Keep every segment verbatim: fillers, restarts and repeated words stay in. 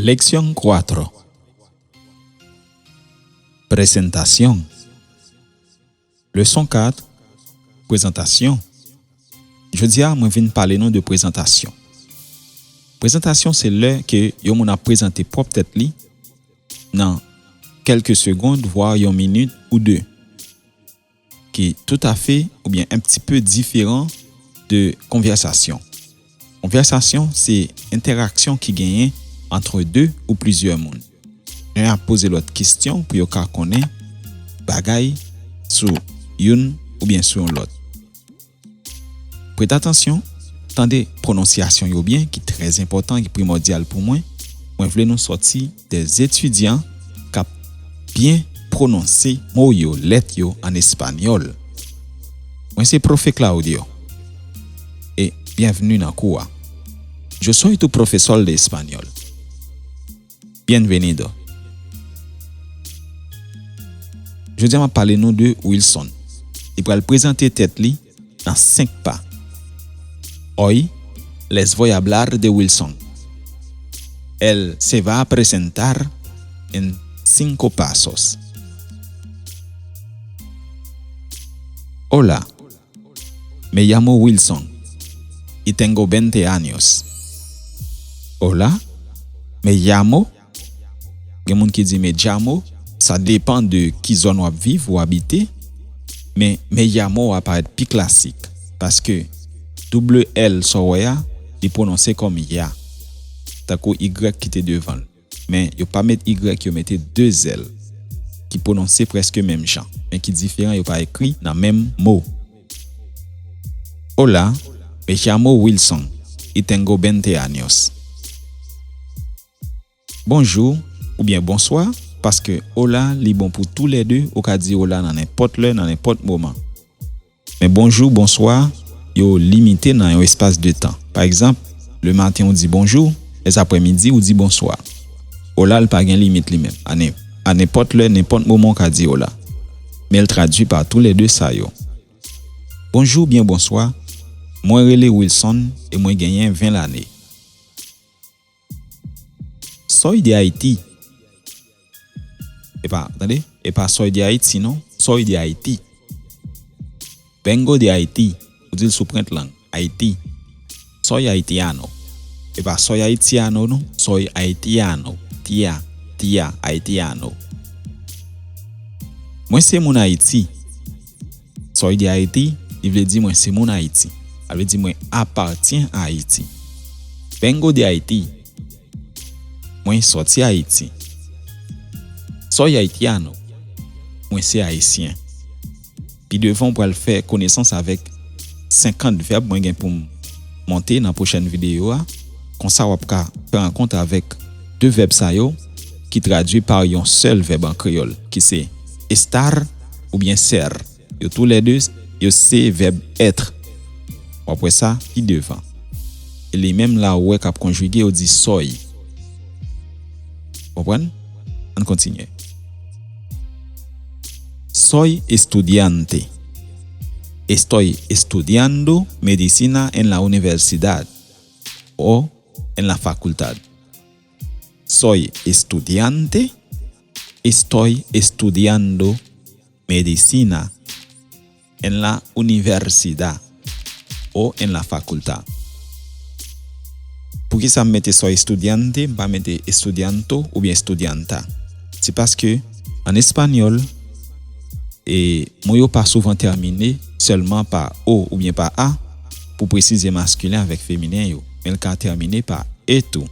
Lección cuatro. Presentación. Leson kat. Prezantasyon. Jodi a, mwen vin pale nou de prezantasyon. Prezantasyon se lè ke yon moun ap prezante pwòp tèt li nan kèlke segond, vwa yon minit ou de, ki toutafè oubyen un petit peu diferan de konvèsasyon. Konvèsasyon se entèraksyon ki genyen ant de ou plizyè moun. Youn ap poze lòt kesyon pou yo ka konnen bagay sou youn oubyen sou yon lòt. Prete atansyon, tande pwononsyasyon yo byen, ki trè enpòtan, ki primòdyal pou mwen. Mwen vle nou sòti de etidyan k ap byen pwononse mo yo, lèt yo an espanyòl. Mwen se Profe Claudio, e byenvni nan kou a. Yo soy tu profesor de español. Bienvenido. Jodi a, m ap pale nou de Wilson. Li pral prezante tèt li nan senk pa. Hoy les voy a hablar de Wilson. Él se va a presentar en cinco pasos. Hola, me llamo Wilson y tengo veinte años. Hola, me llamo. Gen moun ki di me llamo, sa depann de ki zòn w ap viv ou abite, men me llamo a parèt pi klasik, paske double L sa w wè a, li pwononse kòm ya, tankou Y ki te devan l. Men yo pa met Y, yo mete de zèl, ki pwononse prèske menm jan, men ki diferan, yo pa ekri nan menm mo. Hola, me llamo Wilson y tengo veinte años. Bonjou oubyen bonswa, paske hola li bon pou toulède, ou ka di hola nan nenpòt lè, nan nenpòt moman. Men bonjou, bonswa, yo limite nan yon espas de tan. Pa egzanp, lematen ou di bonjou, lèzaprèmidi ou di bonswa. Hola l pa gen limit li menm. A nen-, a nenpòt lè, nenpòt moman ou ka di hola. Men l tradui pa toulède sa yo. Bonjou oubyen bonswa, mwen rele Wilson e mwen genyen ven lane. Soy de Haití. E pa, tande, e pa soy de Haití non, soy de Haití. Vengo de Haití, ou di l sou pwent lang, Ayiti. Soy haitiano. E pa soy haitiano non, soy haitiano. Tia, tia, haitiano. Mwen se moun Ayiti. Soy de Haití, li vle di mwen se moun Ayiti. Sa vle di mwen apatyen a Ayiti. Vengo de Haití. Mwen sòti Ayiti. Soy haitiano. Mwen se ayisyen. Pi devan, w pral fè konesans avèk senkant vèb mwen gen pou m monte nan pwochèn videyo a. Konsa, w ap ka fè rankont avèk de vèb sa yo ki tradui pa yon sèl vèb an kreyòl, ki se estar oubyen ser. Yo toulède, yo se vèb être. W ap wè sa pi devan. E li menm la ou wè k ap konjige, yo di soy. Konprann? Ann kontinye. Soy estudiante. Estoy estudiando medicina en la universidad o en la facultad. Soy estudiante. Estoy estudiando medicina en la universidad o en la facultad. Poukisa m mete soy estudiante, m pa mete estudianto oubyen estudianta? Se paske an espanyòl, e, mo yo pa souvan tèmine sèlman pa o oubyen pa a pou presize maskilen avèk feminen yo, men l ka tèmine pa e tou,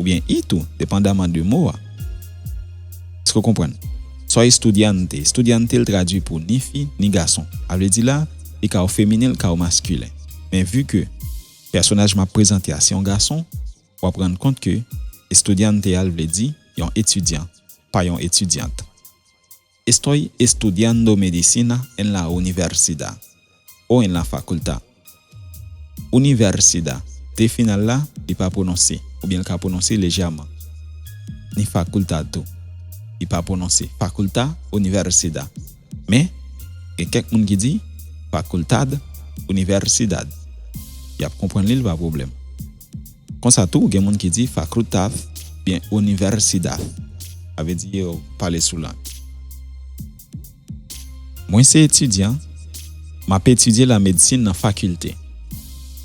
oubyen i tou, depandaman de mo a. Èske w konprann? Soy estudiante. Estudiante, l tradui pou ni fi, ni gason. A vle di la, li ka o feminen, li ka o maskilen. Men vi ke pèsonaj m ap prezante a se yon gason, w ap rann kont ke estudiante a, l vle di yon etidyan, pa yon etidyant. Estoy estudiando medicina en la universidad o en la facultad. Universidad, T final la, li pa pwononse, oubyen l ka pwononse lejèman. Ni facultad tou. Li pa pwononse. Facultad, universidad. Men, gen kèk moun ki di facultad, universidad. Y ap konprann li, l pa pwoblèm. Konsa tou, gen moun ki di facultad, byen universidad. Sa vle di yo pale sou lang. Mwen se etidyan, m ap etidye lamedsin nan fakilte.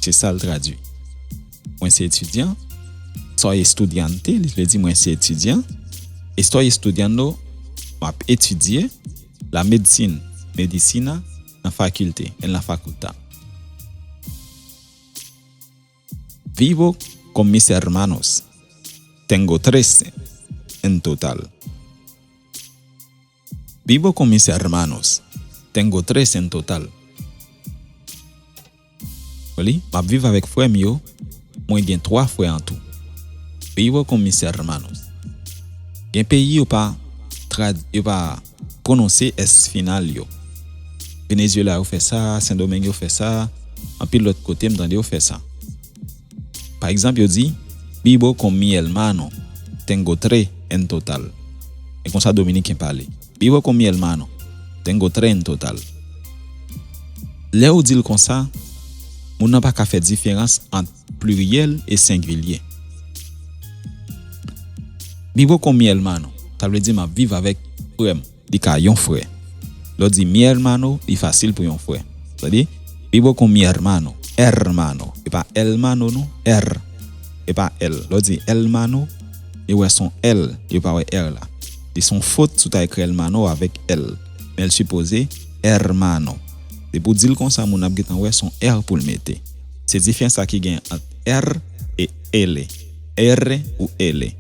Se sa l tradui. Mwen se etidyan, soy estudiante, li vle di mwen se etidyan. Estoy estudiando, m ap etidye, lamedsin, medisina, nan fakilte, en la facultad. Vivo con mis hermanos. Tengo tres en total. Vivo con mis hermanos. Tengo tres en total. Ou li, m ap viv avèk frè m yo. Mwen gen twa frè an tou. Vivo con mis hermanos. Gen peyi yo pa trad-, yo pa pwononse S final yo. Venezuela yo fè sa, Sendomeng yo fè sa, anpil lòt kote m tande yo fè sa. Pa egzanp, yo di, "Vivo con mi hermano, tengo tres en total." E konsa Dominiken pale. "Vivo con mi hermano, tengo tres en total." Lè ou di l konsa, moun nan pa ka fè diferans ant pliryèl e sengilye. "Vivo con mi hermano", sa vle di m ap viv avèk frè m. Li ka yon frè. Lè w di mi hermano, li fasil pou yon frè. Sa di, "Vivo con mi hermano." Hermano. E pa hermano, non. Er. E pa el. Lè w di hermano, yo wè s on L, yo pa wè R la. Li s on fot si w ta ekri hermano avèk L. Men l sipoze hermano. Depi w di l konsa, moun ap gentan wè s on R pou l mete. Se diferans sa ki gen ant R e ele. R ou ele.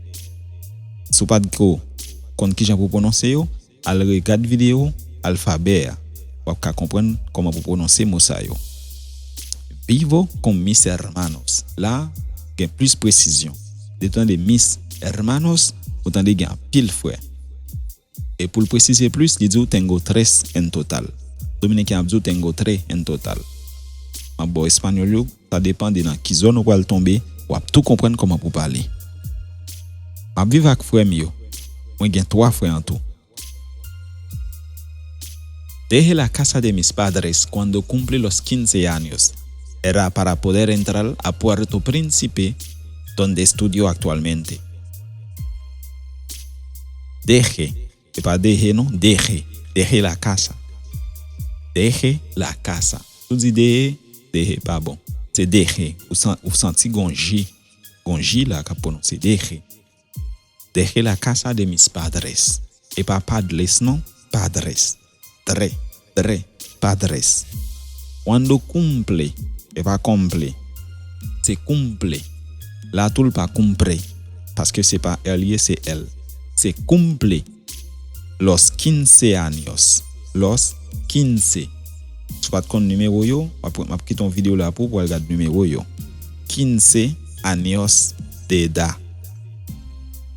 Si w pa t ko konn kijan pou pwononse yo, al regad videyo alfabè a, w ap ka konprann kòman pou pwononse mo sa yo. "Vivo con mis hermanos." La, gen plis presizyon. Depi w tande mis hermanos, ou tande gen anpil frè. E pou l presize plis, li di w "tengo tres en total." Dominiken ap di w "tengo tres en total." M ap ba w espanyòl yo, sa depann de nan ki zòn ou pral tonbe, w ap tou konprann kòman pou pale. M ap viv ak frè m yo. Mwen gen twa frè an tou. Dejé la casa de mis padres cuando cumplí los quince años. Era para poder entrar a Puerto Príncipe, donde estudio actualmente. Dejé, e pa dejé non, dejé. Dejé la casa. Dejé la casa. Si w di dejé, dejé pa bon. Se dejé. Ou san-, ou santi gon ji, gon ji la k ap pwononse dejé. Dejé la casa de mis padres. E pa padles non, padres. Tres, tres, padres. Cuando cumple, e pa cumple. Se cumple. La tou l pa cumple, paske se pa L ye, se L. Se cumple. Los quince años. Los quince. Si w pa t konn nimewo yo, m ap, m ap kite yon videyo la pou w al gad nimewo yo. Quince años de edad.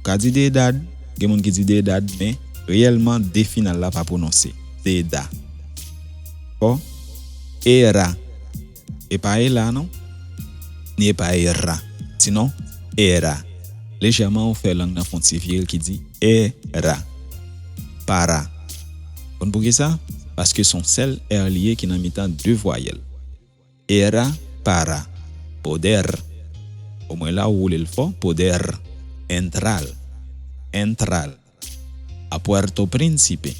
Ou ka di de edad, gen moun ki di de edad, men reyèlman de final la pa pwononse. De edad. Dakò? Era. E pa ela non. Ni e pa era. Sinon, era. Lejèman ou fè lang nan fè yon ti vire ki di era. Para. Konn poukisa? Paske s on sèl R li ye ki nan mitan de vwayèl. Era para poder. Omwen la ou woule l fò, poder. Entrar. Entrar. A Puerto Príncipe.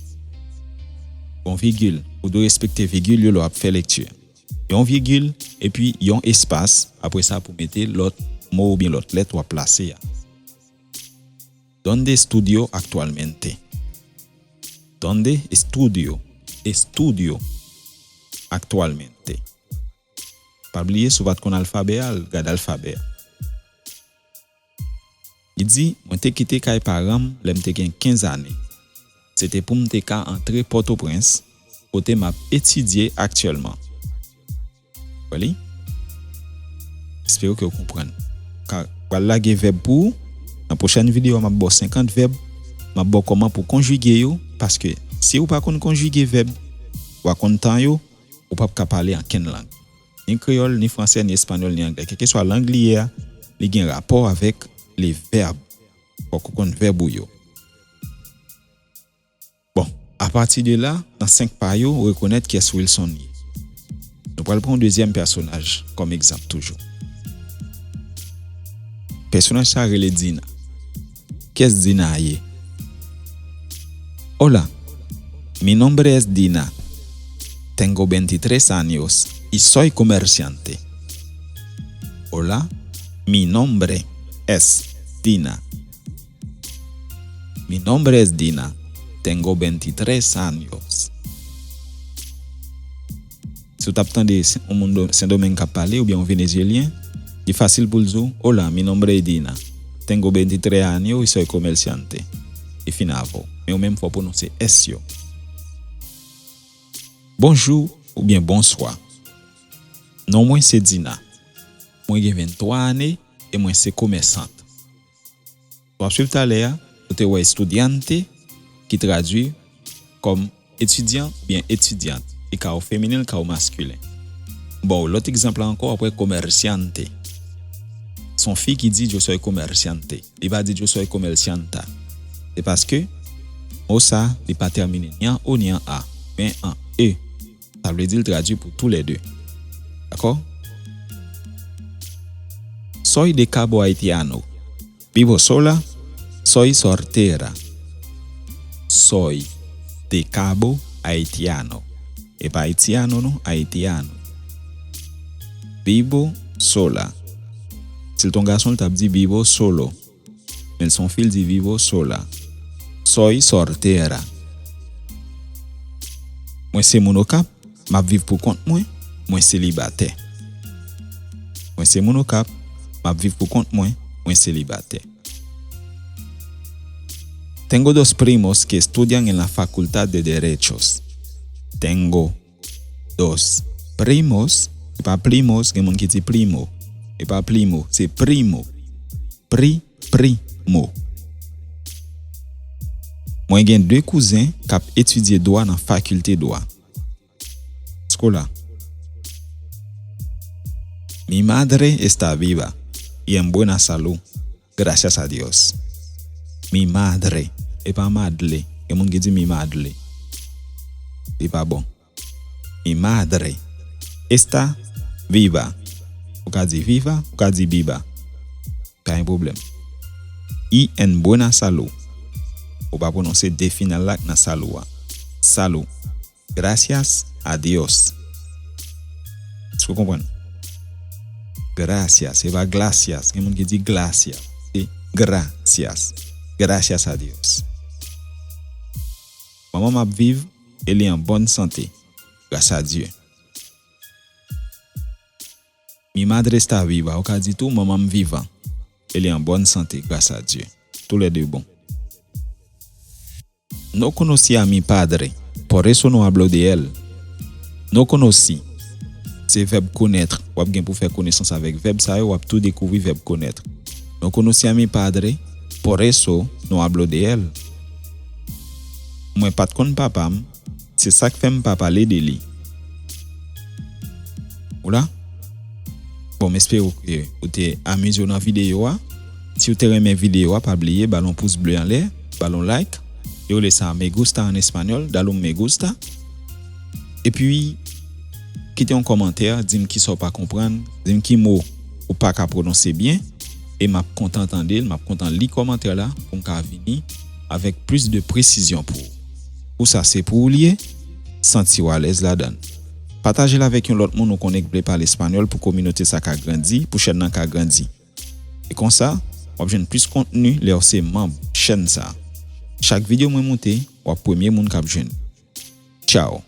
Bon, vigil. Ou dwe respekte vigil yo lè w ap fè lekti. Yon vigil, epi yon espas, apre sa pou mete lòt mo oubyen lòt lèt w ap plase a. Donde estudio actualmente? Donde estudio? Estudio actualmente. Pa bliye, si w pa t konn alfabè a, al gad alfabè a. Li di, mwen te kite kay paran m lè m te gen kenz ane. Se te pou m te ka antre Pòtoprens, kote m ap etidye aktyèlman. Wè li? Espere ke w konprann. Ka, pral lage vèb pou ou. Nan pwochèn videyo a, m ap ba w senkant vèb. M ap ba w kòman pou konjige yo, paske si ou pa konn konjige vèb, ou pa konn tan yo, ou p ap ka pale ankenn lang. Ni kreyòl, ni fransè, ni espanyòl, ni anglè. Kèlkeswa lang li ye a, li gen rapò avèk le vèb. Fòk ou konn vèb ou yo. Bon, apati de la, nan senk pa yo, ou rekonèt kiyès Wilson ye. Nou pral pran yon dezyèm pèsonaj kòm egzanp toujou. Pèsonaj sa rele Dina. Kiyès Dina ye? Hola, mi nombre es Dina. Tengo veintitrés años y soy comerciante. Hola, mi nombre es Dina. Mi nombre es Dina. Tengo veintitrés años. Si w t ap tande yon moun Sendomeng k ap pale oubyen yon Venezyelyen, li fasil pou l di w, Hola, mi nombre es Dina. Tengo veintitrés años y soy comerciante. Li fin avè w. Men ou menm fò w pwononse S yo. Bonjou oubyen bonswa. Non mwen se Dina. Mwen gen venntwa ane e mwen se komèsant. W ap swiv talè a, ou te wè estudiante ki tradui kòm etidyan oubyen etidyant. Li ka o feminen, li ka o maskilen. M ba w lòt egzanp la ankò, w ap wè comerciante. Se yon fi ki di yo soy comerciante. Li pa di yo soy comercianta. Se paske mo sa, li pa tèmine ni an o ni an a, men an e. Sa vle di l tradui pou toulède. Dakò? Soy de Cabo Haitiano. Vivo sola. Soy soltera. Soy de Cabo Haitiano. E pa Haitiano non, Haitiano. Vivo sola. Si l t on gason, l t ap di vivo solo. Men l se yon fi, l di vivo sola. Soy soltera. Mwen se moun Okap, m ap viv pou kont mwen, mwen selibatè. Mwen se moun Okap, m ap viv pou kont mwen, mwen selibatè. Tengo dos primos que estudian en la Facultad de Derechos. Tengo dos primos, se pa primos, gen moun ki di primo. Se pa primo, se primo. Pri, primo. Mwen gen de kouzen k ap etidye dwa nan fakilte dwa. Escola. Mi madre está viva y en buena salud, gracias a Dios. Mi madre, e pa madle. Gen moun ki di mi madle. Li pa bon. Mi madre está viva. Ou ka di viva, ou ka di biba. Pa gen pwoblèm. Y en buena salud. Ou pa pwononse de final la k nan salou a. Salud. Gracias a Dios. Èske w konprann? Gracias, se pa glacias. Gen moun ki di glacias. Se gracias. Gracias a Dios. Manman m ap viv e li an bòn sante, gras a Dye. Mi madre está viva, ou ka di tou, manman m vivan e li an bòn sante, gras a Dye. Toulède bon. No conocí a mi padre, por eso no hablo de él. No conocí, se vèb connaître, w ap gen pou fè konesans avèk vèb sa yo, w ap tou dekouvri vèb connaître. No conocí a mi padre, por eso no hablo de él. Mwen pa t konn papa m, se sa k fè m pa pale de li. Ou la? Bon, m espere w ke ou te amize w nan videyo a. Si w te renmen videyo a, pa bliye ba l yon pous ble anlè, ba l yon like. Yo rele sa me gusta an espanyòl, dale un me gusta. Epi, kite yon kòmantè, di m kisa w pa konprann, di m ki mo ou pa ka pwononse byen, e m ap kontan tande l, m ap kontan li kòmantè la pou m ka vini avèk plis de presizyon pou ou. Pou sa, se pou ou l ye, santi w alèz ladan l. Pataje l avèk yon lòt moun ou konnen k vle pale espanyòl pou kominote sa ka grandi, pou chèn nan ka grandi. E konsa, w ap jwenn plis kontni lè w se manm chèn sa. Chak videyo mwen moute, w ap premye moun k ap jwenn. Tchaw!